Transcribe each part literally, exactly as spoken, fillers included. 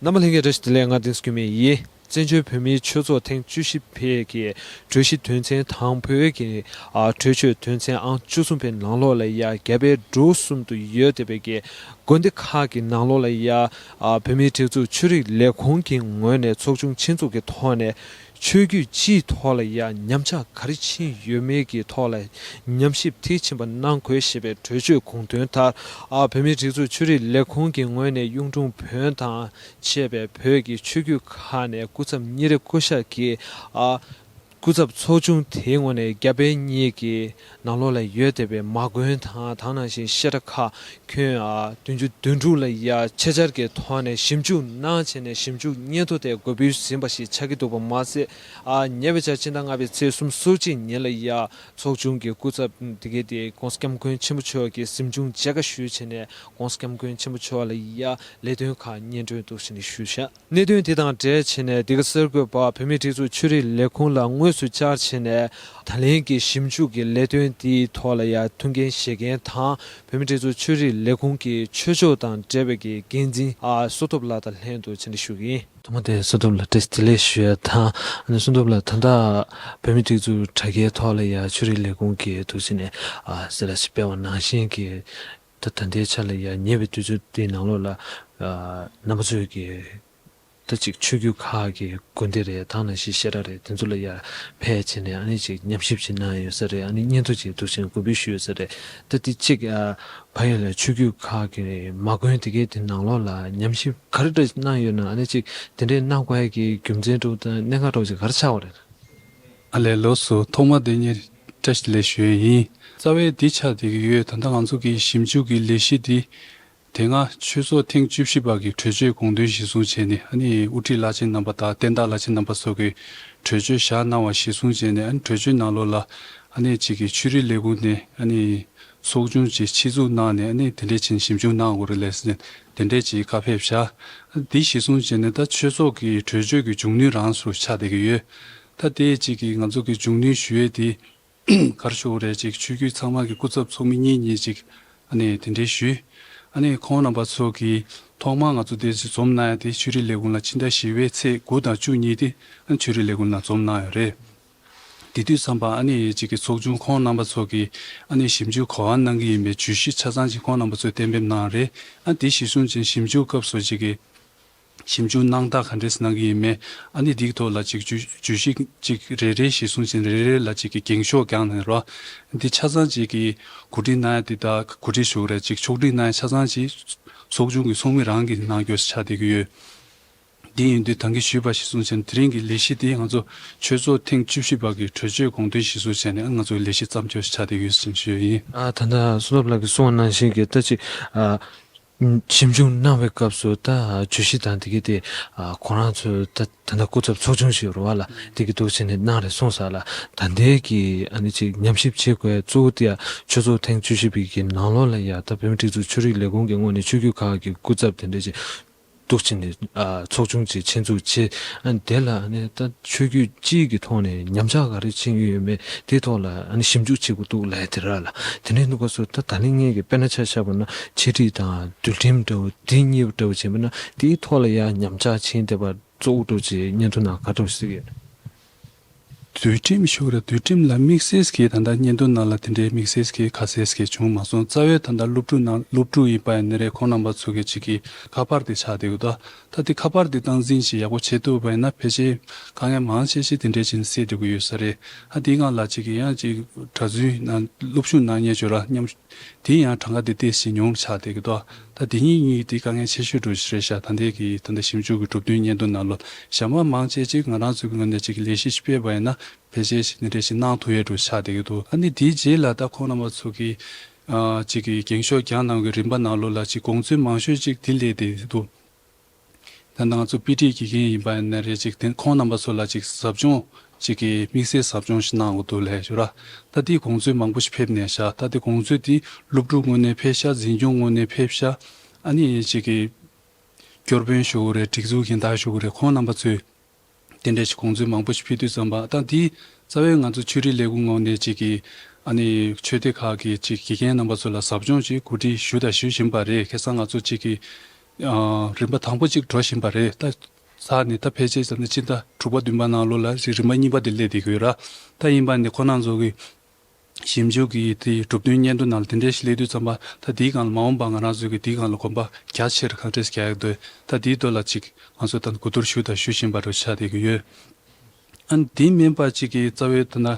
རྣམ་པ་ལྷན་རྒྱས་བཀྲ་ཤིས་བདེ་ལེགས། ང་བསྟན་འཛིན་སྐྱོད་མེད་ཡིན། བཙན་བྱོལ་བོད་མིའི་ཆོས་ཚོགས་ཐེངས་བཅུ་བཞི་པའི་གི་གྲོས་གཞི་དོན་ཚན་དང་པོའི་གི་ཨ་གྲོས་ཆོད་དོན་ཚན་ཨང་བཅུ་གསུམ་པའི་ནང་ལོགས་ལ་ཡ། རྒྱ་བལ་འབྲུག་གསུམ་དུ་ཡོད་བསྡད་པའི་གི་དགོན་སྡེ་ཁག་གི་ནང་ལོགས་ལ་ཡ། ཨ་བོད་མིའི་སྒྲིག་འཛུགས་ཆོས་རིག་ལས་ཁུངས་ཀྱི་ངོས་ནས་ཚོགས་ཆུང་ཆེད་འཛུགས་ཀྱི་ཐོག་ནས། ཆོས་བརྒྱུད་སྤྱིའི་ཐོག་ལ་ཡང་ཉམས་ཆག་ག་རེ་ཕྱིན་ཡོད་མེད་ཀྱི་ཐོག་ལ་ཉམས་ཞིབ་མཐིལ་ཕྱིན་པ་གནང་དགོས་ཞེས་པའི་གྲོས་ཆོད་དགོངས་དོན་ལྟར། ཨ་བོད་མིའི་སྒྲིག་འཛུགས་ཆོས་རིག་ལས་ཁུངས་ཀྱི་ངོས་ནས་གཡུང་དྲུང་བོན་དང་བཅས་པའི་བོད་ཀྱི་ཆོས་བརྒྱུད་ཁག་ནས་སྐུ་ཚབ་གཉིས་རེ་བསྐོ་གཞག་གིས། ཨ་སྐུ་ཚབ་ཚོགས་ཆུང་དེའི་ངོས་ནས་རྒྱ་བལ་གཉིས་ཀྱི་ནང་ལོགས་ལ་ཡོད་བསྡད་པའི་མ་དགོན་དང་། དེ་ནང་བཞིན་བཤད་གྲྭ་ཁག་ཁྱོན་ཨ་བདུན་ཅུ་དོན་དྲུག་ལ་ཡ་ཆེད་བཅར་གྱི་ཐོག་ནས་ཞིབ་འཇུག་གནང་བྱས་ནས། ཞིབ་འཇུག་སྙན་ཐོ་དེ་འགོད་འབུལ་ཟིན་པ་ཞིག་ཆགས་ཀྱི་འདུག་པ་མ་ཟད། ཨ་ཉེ་བའི་ཆར་ཕྱི་ཟླ་ལྔ་པའི་ཚེས་སོ་གཅིག་ཉིན་ལ་ཡ་ཚོགས་ཆུང་གི་སྐུ་ཚབ་དེ་གའི་དེ་༸གོང་ས་༸སྐྱབས་མགོན་ཆེན་པོ་མཆོག་གིས་གཟིམ་ཆུང་མཇལ་ཁ་ཞུས་བྱས་ནས། ༸གོང་ས་༸སྐྱབས་མགོན་ཆེན་པོ་མཆོག་ལ་ཡ་ལས་དོན་ཁག་སྙན་སྒྲོན་འདུག་ཟེར་ནས་ཞུས་བཞག་གནད་དོན་དེ་དང་འབྲེལ་བྱས་ནས། འདི་ག་གསར་འགོད་པ་བོད་མིའི་སྒྲིག་འཛུགས་ཆོས་རིག་ལས་ཁུངས་ལ་དངོས་སུ་བཅར་བྱས་ནས། ད་ལན་གྱི་ཞིབ་འཇུག་གི་ལས་དོན་དེའི་ཐོག་ལ་ཡང་ཐུགས་འགན་བཞེས་མཁན་དང་། བོད་མིའི་སྒྲིག་འཛུགས་ཆོས་རིག་ལས་ཁུངས་ཀྱི་ཆོས་ཕྱོགས་དང་འབྲེལ་བའི་གི་འགན་འཛིན་ཨ་བསོད་སྟོབས་ལགས་དང་ལྷན་དུ་ཕྱག་ལས་ཞུ་གི་ཡིན། ཐོག་མ་དེ་བསོད་སྟོབས་ལགས་བཀྲ་ཤིས་བདེ་ལེགས་ཞུ་ཡ་དང་། ཨ་ནི་བསོད་སྟོབས་ལགས་ད་ལྟ་བོད་མིའི་སྒྲིག་འཛུགས་དྲ་རྒྱའི་ཐོག་ལ་ཡང་ཆོས་རིག་ལས་ཁུངས་ཀྱི་ཐུགས་སྲས་ནས་ཨ་གསལ་བསྒྲགས་ཤིག་སྤེལ་བ་ནང་བཞིན་གྱི། ད་ད་ལྟའི་ཆ་ལ་ཡང་ཉེ་བའི་དུས་ཚོད་འདིའི་ནང་ལོགས་ལ་ཨ་རྣམ་པ་ཚོས་ཀྱི་ད་ཅིག་ཆོས་བརྒྱུད་ཁག་གི་དགོན་སྡེ་རེད། དེ་ནང་བཞིན་བཤད་གྲྭ་རེད། དེ་ཚོ་ལ་ཡར་ཕེབས་བྱས་ནས་ཨ་ནི་ཅིག་ཉམས་ཞིབ་ཅིག་གནང་ཡོད་ས་རེད། ཨ་ནི་སྙན་ཐོ་ཅིག་འདུག་ཅིང་འགོད་འབུལ་ཞུས་ཡོད་ས་རེད། ད་དེ་གཅིག་ཨ་ཕ་ཡུལ་ལ་ཆོས་བརྒྱུད་ཁག་གི་མ་དགོན་དེ་གའི་དེ་ནང་ལོགས་ལ་ཉམས་ཞིབ་ག་རེ་འདྲ་གནང་ཡོད་ན། ཨ་ནི་ཅིག་དེ་འདྲའི་གནང་དགོས་ཡ་གི་རྒྱུ་མཚན་འདྲ་བོ་དང་གནད་འགག་འདྲ་བོ་ཅིག་ག་རེ་ཆགས་པ་རེད། ཨ་ལས། ལགས་སོ། ཐོག་མ་དེ་ཉིད་བཀྲ་ཤིས་བདེ་ལེགས་ཞུ་ཡས་ཡིན། རྩ་བའི་འདི་ཆགས་བསྡད་ཀྱི་ཡོད། ད་ལྟ་ང་ཚོ་གི་ཞིབ་འཇུག་གི་ལས་གཞི་འདི། དེ་སྔ་ཆོས་ཚོགས་ཐེངས་བཅུ་བཞི་པ་གི་གྲོས་ཆོད་དགོངས་དོན་གཞིར་བཟུང་བྱས་ནས། ཨ་ནི་དབུ་ཁྲིད་བླ་ཆེན་རྣམ་པ་དང་བསྟན་བདག་བླ་ཆེན་རྣམ་པ་ཚོ་གིས་གྲོས་ཆོད་བཞག་གནང་བ་གཞིར་བཟུང་བྱས་ནས། ཨ་ནི་གྲོས་ཆོད་ནང་ལོགས་ལ་ཨ་ནི་གཅིག་གི་ཆོས་རིག་ལས་ཁུངས་ནས་ཨ་ནི་ཚོགས་ཆུང་ཅིག་ཆེད་འཛུགས་གནང་ནས། ཨ་ནི་དེ་འདྲས་ཅིག་ཞིབ་འཇུག་གནང་དགོས་རེད་ལབ་ཟེར་ནས་དེ་འདྲས་ཅིག་བཀའ་ཕེབས་བཞག་འདི་གཞིར་བཟུང་བྱས་ནས་ད་ཆོས་ཚོགས་ཀྱི་གྲོས་ཆོད་ཀྱི་མཇུག་གནོན་རང་སུ་ཆགས་བསྡད་ཀྱི་ཡོད། ད་དེ་གཅིག་གི་ང་ཚོ་གི་མཇུག་གནོན་ཞུ་ཡས་དེ། ག་རེ་ཞུ་དགོས་རེད། ཅིག་ཆོས་བརྒྱུད་ཚང་མ་གི་སྐུ་ཚབ་ཚོགས་མི་གཉིས་གཉིས་ཅིག་ཨ་ནི་དེ་འདྲའི་ཞུས། ཨ་ནི་ཁོང་རྣམ་པ་ཚོ་གིས་ཐོག་མར་ང་ཚོ་དེ་ཅིག་འཛོམས་གནང་ཡ་དེ་ཆོས་རིག་ལས་ཁུངས་ལ་ཕྱི་ཟླ་བཞི་པའི་ཚེས་དགུ་དང་བཅུ་གཉིས་དེ་ཨ་ནི་ཆོས་རིག་ལས་ཁུངས་ལ་འཛོམས་གནང་ཡོད་རེད། དེ་དུས་ཙམ་པ་ཨ་ནི་ཅིག་གི་ཚོགས་ཆུང་ཁོང་རྣམ་པ་ཚོ་གིས་ཨ་ནི་ཞིབ་འཇུག་ག་པར་གནང་གི་ཡིན་པའི་བརྗོད་གཞི་ཆ་ཚང་ཅིག་ཁོང་རྣམ་པ་ཚོས་གཏན་འབེབས་གནང་རེད། ཨ་དེ་གཞིར་བཟུང་ཅིག་ཞིབ་འཇུག་སྐབས་སུ་ཅིག་གི་ཞིབ་འཇུག་གནང་སྟངས་ག་འདྲས་གནང་གི་ཡིན་མིན། ཨ་ནི་འདིའི་ཐོག་ལ་ཅིག་བརྗོད་བརྗོད་གཞི་ཅིག་རེ་རེ་གཞིར་བཟུང་བྱས་ནས་རེ་རེ་ལ་ཅིག་གི་འགེངས་ཤོག་བཀང་ནས་རོ། འདི་ཆ་ཚང་ཅིག་གི་གོ་སྒྲིག་གནང་ཡ་འདི་དང་། གོ་སྒྲིག་ཞུ་གི་རེད། ཅིག་ཕྱོགས་སྒྲིག་གནང་ཡ་ཆ་ཚང་ཅིག་ཚོགས་ཆུང་གི་ཚོགས་མི་རང་གིས་གནང་རྒྱུ་ཆགས་བསྡད་ཀྱི་ཡོད། འདི་ཡིན་དུས་ད་གིན་ཞུས་པ་གཞིར་བཟུང་བྱས་ནས་དེ་རིང་གི་ལས་གཞི་འདི་ང་ཚོ་ཆོས་ཚོགས་ཐེངས་བཅུ་བཞི་པ་གི་གྲོས་ཆོད་དགོངས་དོན་གཞིར་བཟུང་བྱས་ནས་ང་ཚོ་ལས་གཞི་བརྩམས་རྒྱུ་ཆགས་བསྡད་ཀྱི་ཡོད་ཟེར་ཞུ་ཡ་ཡིན། ཨ་ད་ལྟ་བསོད་ནམས་ལགས་ཀྱིས་གསུངས་པ་ནང་བཞིན་གྱི་ད་ཅིག་ཨ། ཞིབ་འཇུག་གནང་བའི་སྐབས་སུ་ད་བརྗོད་གཞི་དང་དེ་གའི་དེ་ཨ་ཁོ་རང་ཚོའི་ད་ད་ལྟ་སྐུ་ཚབ་ཚོགས་ཆུང་ཞིག་ཡོད་རེད་པ་ལགས། དེ་གི་འདུག་བྱས་ནས་གནང་རེད་གསུངས་ས་ལགས། ད་ལྟའི་གི་ཨ་ནི་ཅིག་ཉམས་ཞིབ་བྱེད་དགོས་གཙོ་བོ་དེ་ཡང་ཆོས་ཚོགས་ཐེངས་བཅུ་བཞི་པའི་གི་ནང་ལོགས་ལ་ཡ། ད་བོད་མིའི་སྒྲིག་འཛུགས་ཆོས་རིག་ལས་ཁུངས་ཀྱི་ངོས་ནས་ཆོས་བརྒྱུད་ཁག་གི་སྐུ་ཚབ་དེ་འདྲ་ཅིག་འདུག་བྱས་ནས་ཨ་ཚོགས་ཆུང་ཅིག་ཆེད་འཛུགས་བྱས། ཨ་ནི་དེ་ལ་ཨ་ནི་ད་ཆོས་བརྒྱུད་སྤྱིའི་གི་ཐོག་ནས་ཉམས་ཆག་ག་རེ་ཕྱིན་ཡོད་མེད་དེའི་ཐོག་ལ་ཨ་ནི་ཞིབ་འཇུག་བྱེད་དགོས་འདུག་ལབ་ཡ་དེ་རེད་ལགས། དེ་འདྲའི་སྐབས་སུ་ད་ད་ལན་ངེད་ཀྱིས་དཔེར་ན་ཆ་བཞག་པ་ན་འཆད་ཁྲིད་དང་འདུལ་ཁྲིམས་འདྲ་བོ་དེ་གཉིས་པོ་འདྲ་བོ་བྱས་པ་ན་དེའི་ཐོག་ལ་ཡང་ཉམས་ཆག་ཕྱིན་བསྡད་པ་གཙོ་བོ་འདྲ་བོ་ཅིག་སྙན་ཐོ་ནང་ག་འདྲ་བོ་ཞིག་ཡོད། འདུལ་ཁྲིམས་ཞུ་གི་རེད། འདུལ་ཁྲིམས་ལ་དམིགས་བསལ་གྱི་ད་ལྟ་སྙན་ཐོ་ནང་ལ་དེ་འདྲའི་དམིགས་བསལ་གྱི་ཁ་གསལ་གྱི་བྱུང་མ་སོང་། རྩ་བའི་ད་ལྟ་སློབ་ཕྲུག་ནང་སློབ་ཕྲུག་ཡིན་པ་ཡིན་ན་རེད། ཁོང་རྣམ་པ་ཚོ་གི་ཅིག་གི་ཁ་པར་དེ་ཆགས་བསྡད་ཡོད་ད། ད་དེ་ཁ་པར་དེ་སྟངས་འཛིན་ཅིག་ཡག་པོ་བྱེད་ཐུབ་པ་ཡིན་ན་ཕལ་ཆེར་དཀའ་ངལ་མང་ཆེ་ཞིག་དེ་འདྲའི་ཅིག་སེལ་འགྲོ་གི་ཡོད་ས་རེད། ཨ་དེའི་སྒང་ལ་ཅིག་གི་ཡང་ཅིག་གྲྭ་བཙུན་ནང་སློབ་ཞུགས་གནང་མཁན་ཅིག་ཡོད་ར་མཉམ། དེ་ཡང་གྲངས་ཀ་དེ་ཏོག་ཙམ་ཉུང་ཆགས་བསྡད་ཀྱི་འདུག་ད་དེ་གཉིས་གཉིས་དེ་དཀའ་ངལ་ཆེ་ཤོས་འདྲ་ཞིག་རེད་ཤག་ད་ལྟའི་གི་ད་ལྟ་ཞིབ་འཇུག་གི་གྲུབ་དོན་སྙན་ཐོ་ནང་ལོགས་གཞན་པ་མང་ཆེ་ཅིག་ང་རང་ཚོའི་གི་ངོས་ནས་ཅིག་ལས་གཞི་ཞིག་སྤེལ་བ་ཡིན་ན་ཕལ་ཆེར་ཞིག་འདི་འདྲ་ཞིག་གནང་ཐུབ་ཡས་འདྲ་ཆགས་བསྡད་ཀྱི་འདུག་ཨ་ནི་དེའི་རྗེས་ལ་ད་ཁོང་རྣམ་པ་ཚོ་གི་ཨ་ཅིག་གི་འགེངས་ཤོག་བརྒྱངས་གནང་གི་རིམ་པ་ནང་ལོགས་ལ་ཅིག་དགོངས་ཚུལ་མང་ཤོས་ཅིག་དེ་སླེབས་བསྡད་འདུག་ད་ལྟ་ང་ཚོ་དཔེ་ཁྲིད་དགེ་རྒན་ཡིན་པ་ཡིན་ན་རེད། ཅིག་དེ་ཁོང་རྣམ་པ་ཚོ་ལ་ཅིག་ཟབ་སྦྱོང་ཅིག་གི་དམིགས་བསལ་ཟབ་སྦྱོང་ཞིག་གནང་དགོས་འདུག་ལབ་ཞུ་ར། ད་དེའི་དགོངས་ཚུལ་མང་པོ་ཞིག་ཕེབས་ནས་ཤག་ད་དེ་དགོངས་ཚུལ་དེ་སློབ་ཕྲུག་ངོས་ནས་ཕེབས་ཤག་འཛིན་སྐྱོང་ངོས་ནས་ཕེབས་ཤག་ཨ་ནི་ཅིག་གི་སྐྱོར་དཔོན་ཞུ་དགོས་རེད། སྒྲིག་འཛུགས་འགན་བདག་ཞུ་དགོས་རེད། ཁོང་རྣམ་པ་ཚོས་དེ་འདྲ་ཞིག་དགོངས་ཚུལ་མང་པོ་ཞིག་ཕེབས་དུས་ཙམ་པ། ད་དེ་རྩ་བའི་ང་ཚོ་ཆོས་རིག་ལས་ཁུངས་ངོས་ནས་ཅིག་གི་ཨ་ནི་ཆོས་སྡེ་ཁག་གི་ཅིག་དགེ་རྒན་རྣམ་པ་ཚོ་ལ་ཟབ་སྦྱོང་ཅིག་གོ་སྒྲིག་ཞུ་དང་ཞུ་བཞིན་པ་རེད། ཁ་སང་ང་ཚོ་ཅིག་གི་ ཨ་རིམ་པ་དང་པོ་གཅིག་འགྲོ་བཞིན་པ་རེད། ད་ས་ནི་ད་ཕལ་ཆེར་ཙམ་ནས་སྤྱི་ཟླ་དྲུག་པ་བདུན་པ་ནང་ལོགས་ལ་རིམ་པ་གཉིས་པ་དེ་སླེབས་བསྡད་ཀྱི་ཡོད་ར། ད་ཡིན་པ་ནི་ཁོ་རང་ཚོ་གི་ཞིབ་འཇུག་གི་དེ་གྲུབ་དོན་སྙན་ཐོ་ནང་ལ་དེ་འདྲའི་ཞིག་སླེབས་དུས་ཙམ་པ། ད་དེའི་སྒང་ལ་མ་འོངས་པ་ང་རང་ཚོ་གི་དེའི་སྒང་ལ་གོམ་པ་རྒྱ་ཆེར་གང་འདྲས་རྒྱག་ཡག་འདོད། ད་དེའི་ཐོག་ལ་ཅིག་ང་ཚོ་ད་གོ་བསྡུར་ཞུ་དང་ཞུ་བཞིན་པ་རུ་ཆགས་བསྡད་ཀྱི་ཡོད། ཨ་ནི་དེ་མིན་པ་ཅིག་གི་རྩ་བའི་ད་ལྟ་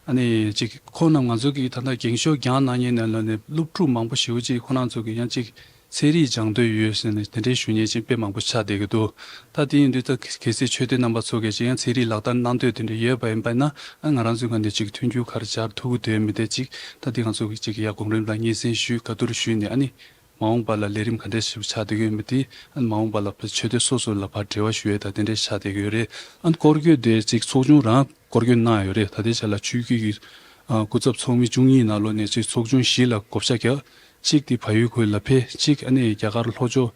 ཨ་ནི་ཅིག་ཁོང་རྣམས་ང་ཚོ་གི་ད་ལྟ་འགེངས་ཤོག་རྒྱག་གནང་མཁན་ནང་ལོགས་ནས་སློབ་ཕྲུག་མང་པོ་ཞེ་པོ་ཅིག་ཁོ་རང་ཚོ་གི་ཡང་ཅིག་ཚན་རིག་སྦྱང་འདོད་ཡོད་ཟེར་ནས་དེ་འདྲའི་ཞུ་མཁན་ཅིག་དཔེ་མང་པོ་ཆགས་བསྡད་ཀྱི་འདུག། ད་དེ་ཡིན་དུས་ད་གལ་སྲིད་ཆོས་དད་རྣམ་པ་ཚོ་གིས་ཅིག་ཡང་ཚན་རིག་ལག་བསྟར་གནང་འདོད་དེ་འདྲ་ཡོད་པ་ཡིན་པ་ན། ཨ་ང་རང་ཚོའི་ངོས་ནས་ཅིག་མཐུན་འགྱུར་ག་རེ་སྦྱར་ཐུབ་ཀྱི་འདུག་མི་འདུག་ཅིག་ད་དེ་ང་ཚོ་གི་ཅིག་ཡ་གོང་རིམ་ལ་སྙན་སེང་ཞུས། བཀའ་བསྡུར་ཞུས་ནས་ཨ་ནི། མ་འོངས་པ་ལ་ལས་རིམ་ག་འདྲས་ཞིག་ཆགས་བསྡད་ཀྱི་ཡོད་མེད་དེ། ཨ་ནི་མ་འོངས་པ་ལ་ཆོས་དད་སོ་སོ་ལ་ཕར་འབྲེལ་བ་ཞུ་ཡས་དང་དེ་འདྲས་ཆགས་བསྡད་ཀྱི་ཡོད་རེད། ཨ་ནི་སྐོར་སྐྱོད་དེ་ཅིག་ཚོགས་ཆུང་རང་སྐོར་སྐྱོད་གནང་ཡོད་རེད། ད་ལྟའི་ཆ་ལ་ཆོས་བརྒྱུད་ཀྱི་ཨ་སྐུ་ཚབ་ཚོགས་མི་བཅུ་གཉིས་ནང་ལོགས་ནས་ཅིག་ཚོགས་ཆུང་བཞི་ལ་བགོ་བཤའ་བརྒྱབ། གཅིག་དེ་བལ་ཡུལ་ཁུལ་ལ་ཕེབས། གཅིག་ཨ་ནི་རྒྱ་གར་ལྷོ་ཕྱོགས་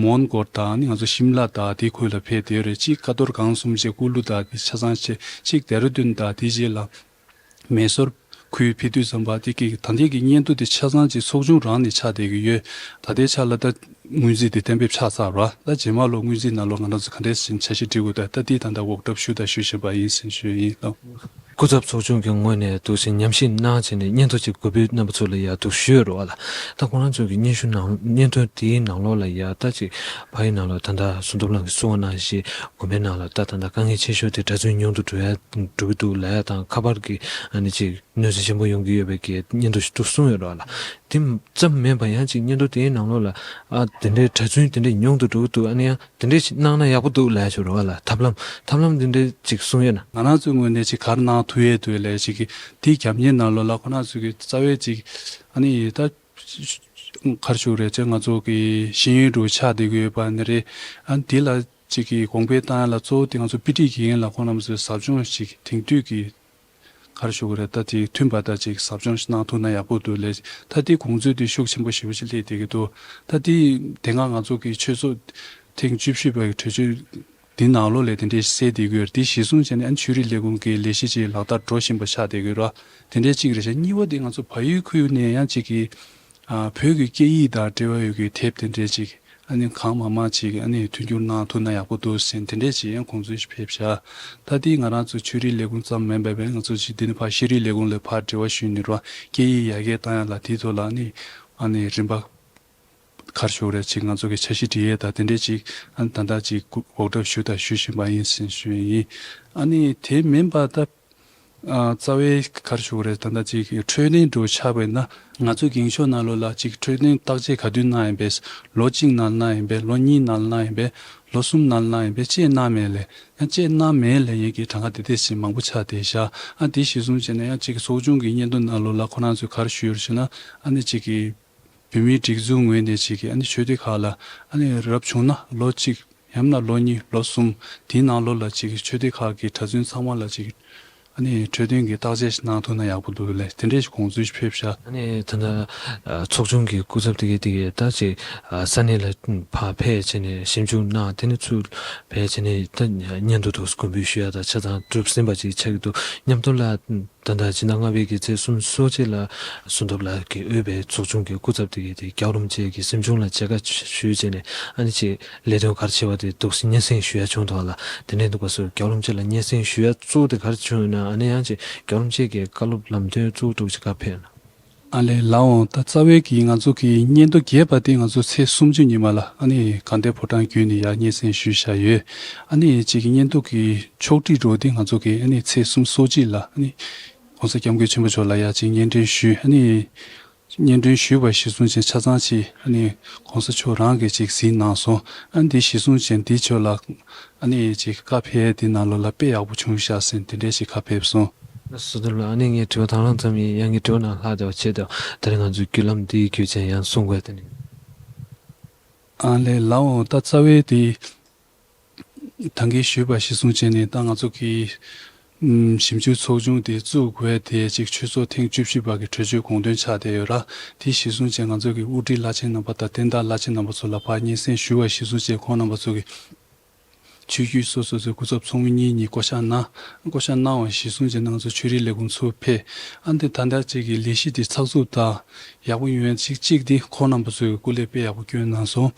མོན་གྷོ་དང་ཨ་ནི་ང་ཚོ་ཤིམ་ལ་དང་དེའི་ཁུལ་ལ་ཕེབས་བསྡད་ཡོད་རེད། གཅིག་ཀ་རྡོར་སྒང་གསུམ་བཅས་ཀུ་ལུ་དང་དེ་ཆ་ཚང་བཅས། གཅིག་ལྡེ་ར་ལྡུན་དང་དེ་རྗེས་ལ། མེ་སོར་ཁུལ་ཕེབས་དུས་ཙམ་པ་དེ་གི་ད་ལྟའི་གི་སྙན་ཐོ་དེ་ཆ་ཚང་ཅིག་ཚོགས་ཆུང་རང་ནས་ཆགས་བསྡད་ཀྱི་ཡོད། ད་ལྟའི་ཆ་ལ་ད་སྔོན་རྩིས་དེ་གཏན་འབེབས་ཆགས་ཚར་བ། ད་རྗེས་མ་ལོ་སྔོན་རྩིས་ནང་ལོགས་ང་རང་ཚོ་ག་འདྲས་ཟིན་འཆར་གཞི་སྒྲིག་དགོས། ད་ད་ལྟའི་ད་ལྟ་འགོག་གྲབས་ཞུ་དང་ཞུ་བཞིན་པ་ཡིན་ཟེར་ཞུ་ཡིན་ལགས། སྐུ་ཚབ་ཚོགས་ཆུང་གི་ངོས་ནས་འདུག་སེ་ཉམས་ཞིབ་གནང་བྱས་ནས་སྙན་ཐོ་ཅིག་གུས་པའི་རྣམ་པ་ཚོ་ལ་ཡར་འདུག་ཞུས་རོགས་ལ། ད་ཁོང་རང་ཚོ་གི་སྙན་ཞུ་ནང་སྙན་ཐོ་དེའི་ནང་ལོགས་ལ་ཡར་ད་ཅིག་ཕ་ཡི་ནང་ལོགས་ད་ལྟ་བསོད་སྟོབས་ལགས་ཀྱིས་གསུངས་པ་ནང་བཞིན་དགོན་པའི་ནང་ལ་ད་ད་ལྟ་དཀའ་ངལ་ཆེ་ཤོས་དེ་གྲྭ་བཙུན་ཉུང་དུ་འགྲོ་ཡ་འགྲོ་གི་འདུག་ལབ་ཡ་དང་། ཁ་པར་གྱི་ཨ་ནི་ཅིག་གནོད་འཚེ་ཆེན་པོ་ཡོང་གི་ཡོད་པའི་གི་སྙན་ཐོ་ཞིག་ཏུ་གསུངས་ཡོད་རེད་བ་ལ། དེ་ཙམ་མིན་པ་ཡང་ཅིག་སྙན་ཐོ་དེའི་ནང་ལོགས་ལ་ཨ་དེ་འདྲའི་གྲྭ་བཙུན་དེ་འདྲའི་ཉུང་དུ་འགྲོ་གི་འདུག། ཨ་ནི་ཡང་དེ་འདྲའི་ཞིག་གནང་ན་ཡག་པོ་འདུག་ལབ་ཡ་ཞིག་རེད་བ་ལ། ཐབས་ལམ་ཐབས་ལམ་དེ་འདྲའི་ཅིག་གསུངས་ཡོད་ན། ང་རང་ཚོའི་ངོས་ནས་ཅིག་ག་རེ་གནང་ཐུབ་ཡས་འདུག་ལབ་ཅིག་གི་དེའི་རྒྱབ་གཉེར་ནང་ལོགས་ལ་ཁོ་རང་ཚོ་གི་རྩ་བའི་ཅིག་ཨ་ནི་ད་ག་རེ་ཞུ་དགོས་རེད། ཅིག་ང་ཚོ་གི་ཤེས་ཡོན་འདྲ་ཆགས་བསྡད་ཀྱི་ཡོད་པ་ནི་རེད། ཨ་ནི་དེ་ལ་ཅིག་གི་གོང་འཕེལ་བཏང་ཡ་ལ་གཙོ་བོ་དེ་ང་ཚོ་དཔེ་ཁྲིད་ཀྱི་ཡིན་ལ། ཁོང་རྣམ་ཚོས་ཟབ་སྦྱོང་ཞིག་དེང་དུས་ཀྱི་ག་རེ་ཞུ་དགོས་རེད། ད་དེ་མཐུན་པ་ད་ཅིག་ཟབ་སྦྱོང་ཞིག་གནང་ཐུབ་ན་ཡག་པོ་འདུག་ལབ། ད་དེ་དགོངས་ཚུལ་དེ་ཤུགས་ཆེན་པོ་ཞེ་པོ་ཅིག་སླེབས་བསྡད་ཀྱི་འདུག། ད་དེ་དེ་སྔ་ང་ཚོ་གི་ཆོས་ཚོགས་ཐེངས་བཅུ་བཞི་པའི་གྲོས་ཆོད་དེ་ནང་ལོགས་ལ་དེ་འདྲའི་གསལ་བསྡད་ཀྱི་ཡོད་རེད། དེ་གཞིར་བཟུང་བྱས་ནས་ཨ་ནི་ཆོས་རིག་ལས་ཁུངས་ཀྱི་ལས་གཞི་ཅིག་ལག་བསྟར་འགྲོ་བཞིན་པ་ཆགས་བསྡད་ཀྱི་ཡོད་རེད། དེ་འདྲའི་གཅིག་རེད་ཤག། གཉིས་པ་དེ་ང་ཚོ་བལ་ཡུལ་ཁུལ་ནས་ཡང་ཅིག་གི་ཨ་བོད་ཀྱི་སྐད་ཡིག་དང་འབྲེལ་བ་ཡོད་ཀྱི་དེབ་དེ་འདྲའི་ཅིག་ཨ་ནི་གང་མང་མང་ཅིག་ཨ་ནི་མཐུན་འགྱུར་གནང་ཐུབ་ན་ཡག་པོ་འདུག་ཟེར་དེ་འདྲས་ཅིག་ཡང་དགོངས་ཚུལ་ཞིག་ཕེབས་ཤག། ད་ལྟའི་ང་རང་ཚོ་ཆོས་རིག་ལས་ཁུངས་ཙམ་མིན་པ་བས། ང་ཚོ་ཅིག་འདི་ནས་ཕར་ཤེས་རིག་ལས་ཁུངས་ལ་ཕར་འབྲེལ་བ་ཞུས་ནས་རོགས། སྐད་ཡིག་ཡར་རྒྱས་བཏང་ཡ་ལ་དེའི་ཐོག་ལ་ཨ་ནི་ཨ་ནི་རིམ་པ་ག་རེ་ཞུ་དགོས་རེད། ཅིག་ང་ཚོ་གི་འཆར་གཞི་སྒྲིག་ཡས་དང་དེ་འདྲས་ཅིག་ཨ་ནི་ད་ལྟ་ཅིག་འགོག་གྲབས་ཞུ་དང་ཞུ་བཞིན་པ་ཡིན་ཟེར་ཞུ་ཡས་ཡིན། ཨ་ནི་དེ་མིན་པ་ད། ཨ་རྩ་བའི་ག་རེ་ཞུ་དགོས་རེད། ད་ལྟ་ཅིག་འཕྲོད་བསྟེན་འདྲ་ཆགས་པས་ན། ང་ཚོ་འགེངས་ཤོག་ནང་ལོགས་ལ་ཅིག་འཕྲོད་བསྟེན་བརྟག་དཔྱད་ག་དུས་གནང་ཡིན་པས། ལོ་གཅིག་ནང་གནང་ཡིན་པས། ལོ་གཉིས་ནང་གནང་ཡིན་པས། ལོ་གསུམ་ནང་གནང་ཡིན་པས། བཅད་གནང་མེད་ལས། ཡང་བཅད་གནང་མེད་ལས་ཡིན་གྱི་གྲངས་ཀ་དེ་དེ་བཞིན་མང་པོ་ཆགས་བསྡད་ཤག། ཨ་དེ་གཞིར་བཟུང་བྱས་ན་ཡང་ཅིག་ཚོགས་ཆུང་གི་སྙན་ཐོ་ནང་ལོགས་ལ་ཁོ་རང་ཚོས་ག་རེ་ཞུས་ཡོད་ཟེར་ན། ཨ་ནི་ཅིག་གི་བོད་མིའི་སྒྲིག་འཛུགས་ངོས་ནས་ཅིག་གི་ཨ་ནི་ཆོས་སྡེ་ཁག་ལ་ཨ་ནི་རབ་བྱུང་ན་ལོ་གཅིག་ཡང་ན་ལོ་གཉིས་ལོ་གསུམ་དེའི་ནང་ལོགས་ལ་ཅིག་གི་ཆོས་སྡེ་ཁག་གི་གྲྭ་བཙུན་ཚང་མ་ལ་ཅིག་ཨ་ནི་འཕྲོད་བསྟེན་གྱི་བརྟག་དཔྱད་ཞིག་གནང་ཐུབ་ན་ཡག་པོ་འདུག་ལབ་དེ་འདྲས་ཞིག་དགོངས་ཚུལ་ཞིག་ཕེབས་ཤག། ཨ་ནི་ད་ལྟ་ཚོགས་ཆུང་གི་སྐུ་ཚབ་དེ་གས་དེ་གས་ད་ཅིག་ས་གནས་ལ་ཕར་ཕེབས་བྱས་ནས་ཞིབ་འཇུག་གནང་། དེ་ནས་ཚུར་ཕེབས་བྱས་ནས་ད་སྙན་ཐོ་དུ་གོང་འབུལ་ཞུ་ཡ་ད་ཆ་ཚང་གྲུབ་ཟིན་པ་ཅིག་ཆགས་ཀྱི་འདུག། མཉམ་དུ་ལ། ད་ལྟ་སྤྱི་ཟླ་ལྔ་པའི་གི་ཚེས་སུམ་ཅུ་སོ་གཅིག་ལ་བསོད་སྟོབས་ལགས་ཀྱིས་དབུས་པའི་ཚོགས་ཆུང་གི་སྐུ་ཚབ་དེ་གས་དེ་རྒྱལ་བ་རིན་པོ་ཆེ་གི་གཟིམ་ཆུང་ལ་མཇལ་ཁ་ཞུས་བྱས་ནས་ཨ་ནི་ཅིག་ལས་དོན་ག་རེ་བྱས་པ་དེ་འདུག་སེ་སྙན་སེང་ཞུ་ཡ་བྱུང་འདུག་ལ། དེ་འདྲའི་འདུག་པ་སོ་རྒྱལ་བ་རིན་པོ་ཆེ་ལ་སྙན་སེང་ཞུ་ཡ་གཙོ་བོ་དེ་ག་རེ་བྱུང་ཡོད་ན། ཨ་ནི་ཡང་ཅིག་རྒྱལ་བ་རིན་པོ་ཆེ་གི་བཀའ་སློབ་ལམ་སྟོན་གཙོ་བོ་འདྲ་བོ་ཅིག་ག་ཕེབས་ན། ཨ་ལས་ལགས་འོང་། ད་རྩ་བའི་གི་ང་ཚོ་གི་སྙན་ཐོ་རྒྱས་པ་དེ་ང་ཚོ་ཚེས་སུམ་ཅུ་ཉི་མ་ལ་ཨ་ནི་དགའ་ལྡན་ཕོ་བྲང་བརྒྱུད་ནས་ཡར་སྙན་སེང་ཞུས་བཞག་ཡོད། ཨ་ནི་ཅིག་སྙན་ཐོ་གི་ཕྱོགས་སྒྲིག་འདྲ་བོ་དེ་ང་ཚོ་གི་ཨ་ནི་ཚེས་སུམ་ཅུ་སོ་གཅིག་ལ་ཨ་ནི་༸གོང་ས་༸སྐྱབས་མགོན་ཆེན་པོ་མཆོག་ལ་ཡར་ཅིག་སྙན་སྒྲོན་ཞུས། ཨ་ནི་སྙན་སྒྲོན་ཞུས་པ་གཞིར་བཟུང་བྱས་ཆ་ཚང་ཅིག་ཨ་ནི་༸གོང་ས་མཆོག་རང་གིས་ཅིག་གཟིགས་གནང་སོང་། ཨ་ནི་དེ་གཞིར་བཟུང་བྱས་འདི་ཆོག་ལ། ཨ་ནི་ཅིག་བཀའ་ཕེབས་དེ་ནང་ལོགས་ལ་དཔེ་ཡག་པོ་བྱུང་ཤག་ཟེར་དེ་འདྲས་ཞིག་བཀའ་ཕེབས་སོང་། ལགས་སོ། ད་ལ་ཨ་ནི་ངའི་དྲི་བ་དང་བླངས་ཙམ་ཡིན། ཡང་ངའི་དྲི་བ་ནང་ལྷག་བསྡད་པ་བྱས་ཏེ་ད་རེས་ང་ཚོའི་བརྒྱུད་ལམ་འདིའི་བརྒྱུད་བྱས་ཡང་གསུང་དགོས་དེ་ནི། ཨ་ལས་ལགས་འོང་། ད་རྩ་བའི་དེ་ད་གིན་ཞུས་པ་གཞིར་བཟུང་བྱས་ནས་ད་ང་ཚོ་གི་ཨམ་ཞིབ་འཇུག་ཚོགས་ཆུང་དེ་བཙུགས་དགོས་དེ་ཅིག་ཆོས་ཚོགས་ཐེངས་བཅུ་བཞི་པ་གི་གྲོས་ཆོད་དགོངས་དོན་ཆགས་བསྡད་ཡོད་ར། དེ་གཞིར་བཟུང་བྱས་ང་ཚོ་གི་དབུ་ཁྲིད་བླ་ཆེན་རྣམ་པ་དང་བསྟན་བདག་བླ་ཆེན་རྣམ་པ་ཚོ་ལ་ཕར་སྙན་སེང་ཞུས་པ་གཞིར་བཟུང་བྱས་ཁོང་རྣམ་པ་ཚོ་གི་ཆོས་བརྒྱུད་སོ་སོ་སོའི་སྐུ་ཚབ་ཚོགས་མི་གཉིས་གཉིས་བསྐོ་བཞག་གནང་། བསྐོ་བཞག་གནང་བ་གཞིར་བཟུང་བྱས་ང་ཚོ་ཆོས་རིག་ལས་ཁུངས་ཚུར་ཕེབས། ཨ་འདི་ད་ལྟ་ཅིག་གི་ལས་གཞི་དེ་ཚགས་ཚུད་དང་ཡག་པོ་ཡོང་ཡ་ཅིག་གཅིག་དེ་ཁོང་རྣམ་པ་ཚོས་སྐུ་ལས་དཔེ་ཡག་པོ་བསྐྱོན་གནང་སོང་།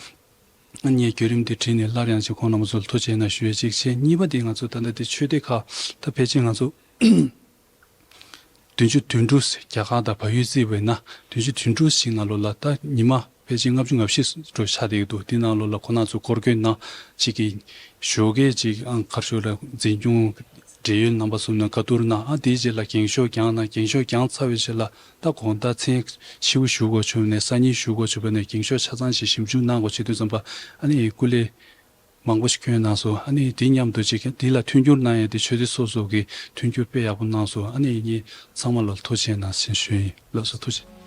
ངས་བརྒྱུད་རིམ་འདི་བྲིས་ནས་སླར་ཡང་ཅིག་ཁོང་རྣམ་པ་ཚོར་ཐུགས་རྗེ་གནང་ཞུ་ཡས་གཅིག་བྱས། གཉིས་པ་དེ་ང་ཚོ་ད་ལྟ་དེ་ཆོས་སྡེ་ཁག་ད་ཕལ་ཆེར་ང་ཚོ་བདུན་ཅུ་དོན་དྲུག་རྒྱ་གར་དང་བལ་ཡུལ་བརྩིས་པ་ཡིན་ན་བདུན་ཅུ་དོན་དྲུག་ཞིག་ནང་ལོགས་ལ་ད་ཉི་མ་ཕལ་ཆེར་ལྔ་བཅུ་ང་བཞི་འགྲོ་ཆགས་བསྡད་ཀྱི་འདུག་དེ་ནང་ལོགས་ལ་ཁོང་རྣམ་ཚོ་སྐོར་སྐྱོད་གནང་ཅིག་གི་ཞོགས་ཀས་ཅིག་ཨང་གར་ཞོགས་ལ་འཛིན་སྐྱོང་འབྲེལ་ཡོད་རྣམ་པ་གསུམ་ནས་བཀའ་བསྡུར་གནང་། ཨ་དེའི་རྗེས་ལ་འགེངས་ཤོག་བརྒྱངས་གནང་། འགེངས་ཤོག་བརྒྱངས་ཚར་བའི་རྗེས་ལ་ད་དགོང་དག་མཚན་ཕྱི་པོ་བཞུགས་དགོས་བྱུང་ནས་སང་ཉིན་བཞུགས་དགོས་བྱུང་བ་ནས་འགེངས་ཤོག་ཆ་ཚང་ཞིག་ཞིབ་འཇུག་གནང་དགོས་བྱེད་དུས་ཙམ་པ་ཨ་ནི་སྐུ་ལས་མང་པོ་ཞིག་བསྐྱོན་གནང་སོང་། ཨ་ནི་དེ་མཉམ་དུ་ཅིག་དེ་ལ་མཐུན་འགྱུར་གནང་ཡས་དེ་ཆོས་སྡེ་སོ་སོ་གི་མཐུན་འགྱུར་དཔེ་ཡག་པོ་གནང་སོང་། ཨ་ནི་ངས་ཚང་མ་ལ་ཐུགས་རྗེ་གནང་ཞེས་ཞུ་ཡིན། ལགས་སོ། ཐུགས་རྗེ།